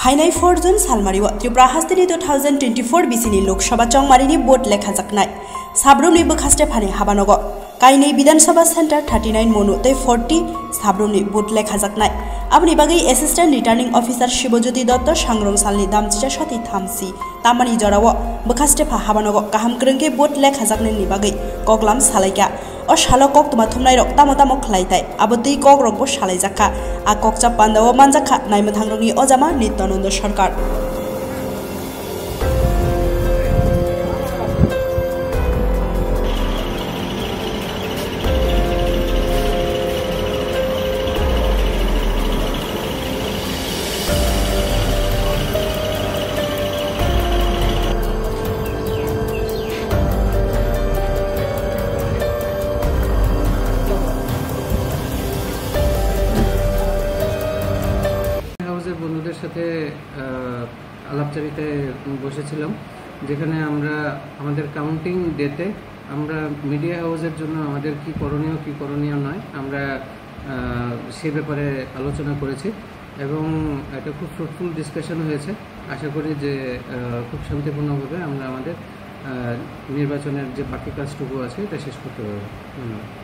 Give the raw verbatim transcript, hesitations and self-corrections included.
Phainai four June salmario Tripura hasteni two thousand twenty-four bisini Lok Sabha chongmarini vote lekhajaknai. Sabrumni bwkhaste phani habanogo. Kainwi Bidhan Sabha Center thirty-nine monu tei forty sabrumni vote lekhajaknai. Aboni bagwi Assistant Returning Officer Shibojyoti Dotto sangrong salni damchisa soti thamsi. Tamani jorao bwkhaste pha habanogo kaham kwrwngkhe vote lekhajaknaini bagwi koklam salaikha. O salo koktwma thumnairok tamo tamo khlai tai, abo twi kokrokbo salaijakha. A kokcha pandao manjakha naimwthangrokni ojama Nityananda Sarkar. হাউসের বন্ধুদের সাথে আহ, আলাপচারিতায় বসেছিলাম, যেখানে আমরা আমাদের কাউন্টিং ডেতে আমরা মিডিয়া হাউসের জন্য আমাদের কি করণীয় কি করণীয় নয়, আমরা আহ, সে ব্যাপারে আলোচনা করেছি এবং একটা খুব ফ্রুটফুল ডিসকাশন হয়েছে। আশা করি যে আহ, খুব শান্তিপূর্ণভাবে আমরা আমাদের আহ, নির্বাচনের যে বাকি কাজটুকু আছে এটা শেষ করতে পারবো। ধন্যবাদ।